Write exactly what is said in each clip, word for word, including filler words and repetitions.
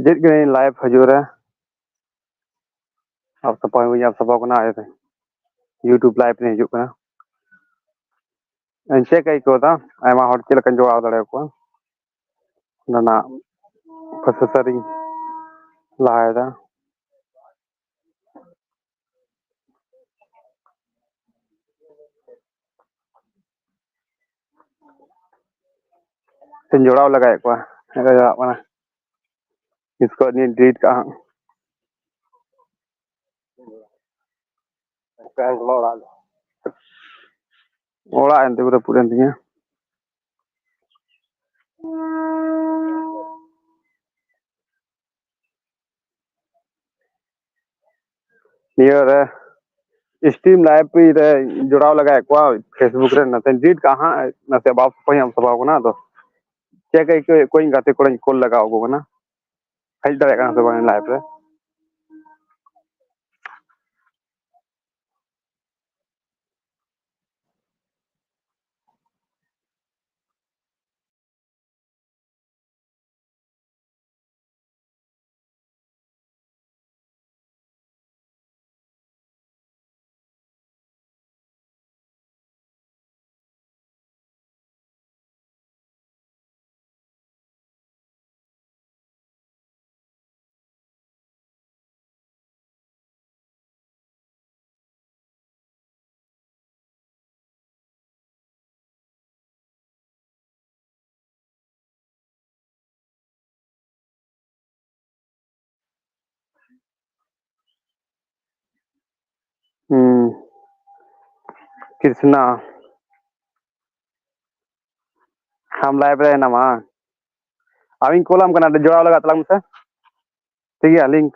ᱪᱮᱫ ᱜᱮ ᱞᱟᱭᱤᱵᱷ ᱦᱤᱡᱩᱜ ᱨᱮ ᱟᱯ ᱥᱟᱯᱷᱟ ᱦᱩᱭ ᱟᱯ ᱥᱟᱯᱷᱟ ᱠᱟᱱᱟ᱾ YouTube ᱞᱟᱭᱤᱵᱷ ᱨᱮ ᱦᱤᱡᱩᱜ ᱠᱟᱱᱟ᱾ ᱪᱮᱫ ᱞᱮᱠᱟ ᱟᱹᱭᱠᱟᱹᱣ ᱫᱟ? ᱟᱭᱢᱟ ᱦᱚᱲ ᱪᱮᱫ ᱞᱮᱠᱟᱧ ᱡᱚᱲᱟᱣ ᱫᱟᱲᱮᱭᱟᱠᱚᱣᱟ? ᱚᱱᱟ ᱨᱮᱱᱟᱜ ᱯᱨᱚᱥᱮᱥᱟᱨ ᱤᱧ ᱞᱟᱦᱟᱭᱮᱫᱟ᱾ ᱥᱮᱧ ᱡᱚᱲᱟᱣ ᱞᱟᱜᱟᱭᱮᱫ ᱠᱚᱣᱟ, ᱦᱮᱸ, ᱡᱚᱲᱟᱜ ᱠᱟᱱᱟ᱾ ᱤᱥᱠᱚ ᱱᱤᱭᱟᱹ ᱰᱤᱞᱤᱴ ᱠᱟᱜᱼᱟ ᱦᱟᱸᱜ᱾ ᱚᱲᱟᱜ ᱮᱱᱛᱮ ᱯᱩᱨᱟᱹ ᱨᱟᱹᱯᱩᱫ ᱮᱱ ᱛᱤᱧᱟ᱾ ᱱᱤᱭᱟᱹ ᱨᱮ ᱥᱴᱨᱤᱢ ᱞᱟᱭᱤᱵᱷ ᱨᱮ ᱡᱚᱲᱟᱣ ᱞᱟᱜᱟᱭᱮᱫ ᱠᱚᱣᱟ Facebook ᱨᱮ, ᱱᱟᱥᱮ ᱰᱤᱞᱤᱴ ᱠᱟᱜᱼᱟ ᱦᱟᱸᱜ, ᱱᱟᱥᱮ ᱵᱟᱯ ᱥᱟᱯᱷᱟᱭ ᱧᱟᱢ ᱥᱟᱯᱷᱟᱣ ᱠᱟᱱᱟ᱾ ᱟᱫᱚ ᱪᱮᱫ ᱞᱮᱠᱟ ᱟᱹᱭᱠᱟᱹᱣᱮᱫ ᱠᱚᱣᱟᱧ, ᱜᱟᱛᱮ ᱠᱚᱲᱟᱧ ᱠᱚᱞ ᱞᱟᱜᱟᱣ ᱟᱠᱚ ᱠᱟᱱᱟ, ᱦᱮᱡ ᱫᱟᱲᱮᱭᱟᱜ ᱠᱟᱱᱟ ᱥᱮ ᱵᱟᱝ ᱞᱟᱭᱤᱵᱷ ᱨᱮ᱾ ᱦᱩᱸ᱾ ᱠᱨᱤᱥᱱᱟ, ᱟᱢ ᱞᱟᱭᱤᱵᱷ ᱨᱮ ᱦᱮᱱᱟᱢᱟ? ᱟᱢᱤᱧ ᱠᱚᱞᱟᱢ ᱠᱟᱱᱟ, ᱡᱚᱲᱟᱣ ᱞᱟᱜᱟᱜ ᱛᱟᱞᱟᱝ ᱢᱮᱥᱮ᱾ ᱴᱷᱤᱠ ᱜᱮᱭᱟ, ᱞᱤᱝᱠ᱾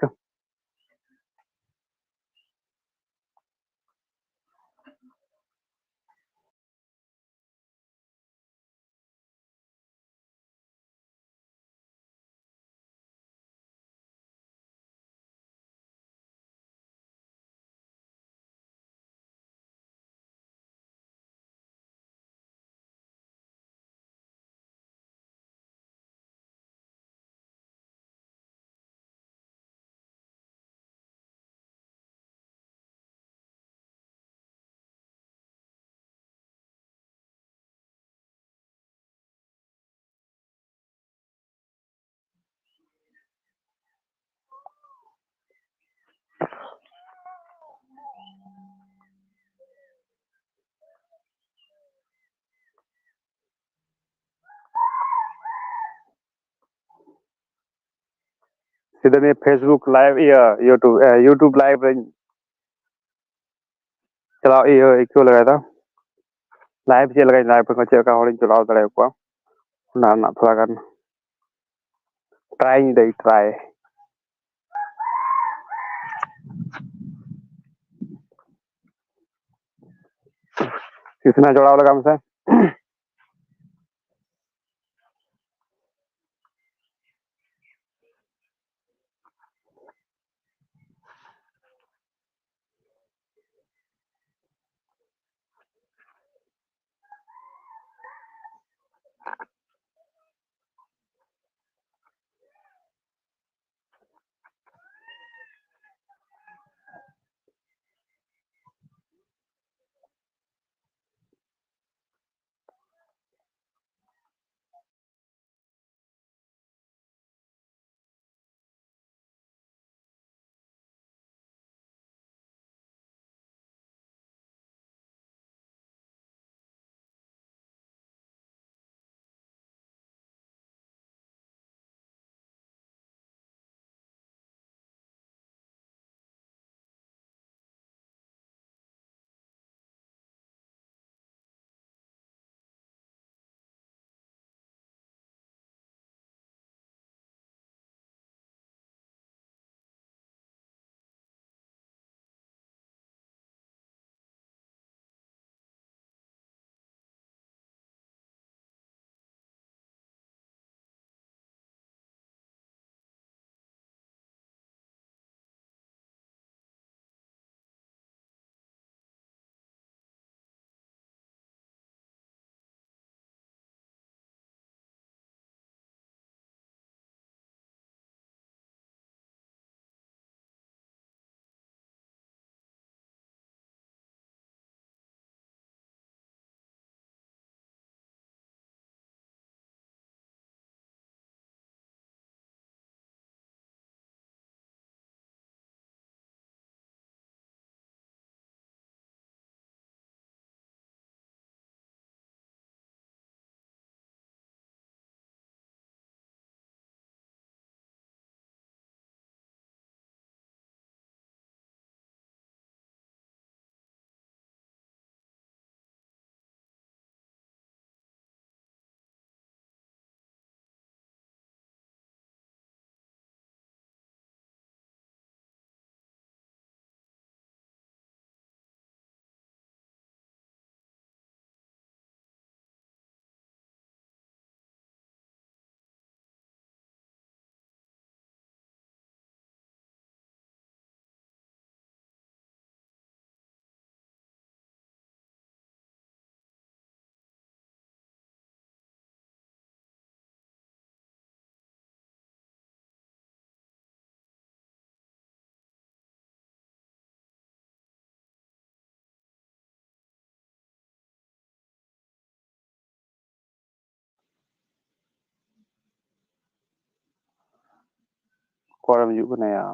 ᱡᱩᱫᱤ ᱱᱤᱭᱟᱹ Facebook live, ᱤᱭᱟᱹ, YouTube, ᱮ, YouTube live ᱨᱮᱧ ᱪᱟᱞᱟᱣ, ᱤᱭᱟᱹ, ᱟᱹᱭᱠᱟᱹᱣ ᱞᱮᱜᱟᱭ ᱫᱟ᱾ Live ᱪᱮᱫ ᱞᱮᱠᱟᱧ live ᱨᱮᱠᱚ ᱪᱮᱫ ᱞᱮᱠᱟ ᱦᱚᱲᱤᱧ ᱪᱟᱞᱟᱣ ᱫᱟᱲᱮᱭᱟᱠᱚᱣᱟ, ᱚᱱᱟ ᱨᱮᱱᱟᱜ ᱛᱷᱚᱲᱟ ᱜᱟᱱ try ᱤᱧ ᱫᱟᱹᱧ, try᱾ ᱠᱤᱥᱱᱟ ᱡᱚᱲᱟᱣ ᱞᱟᱜᱟᱣ ᱢᱮᱥᱮ᱾ ᱚᱠᱟᱨᱮᱢ ᱦᱤᱡᱩᱜ ᱠᱟᱱᱟ ᱭᱟ?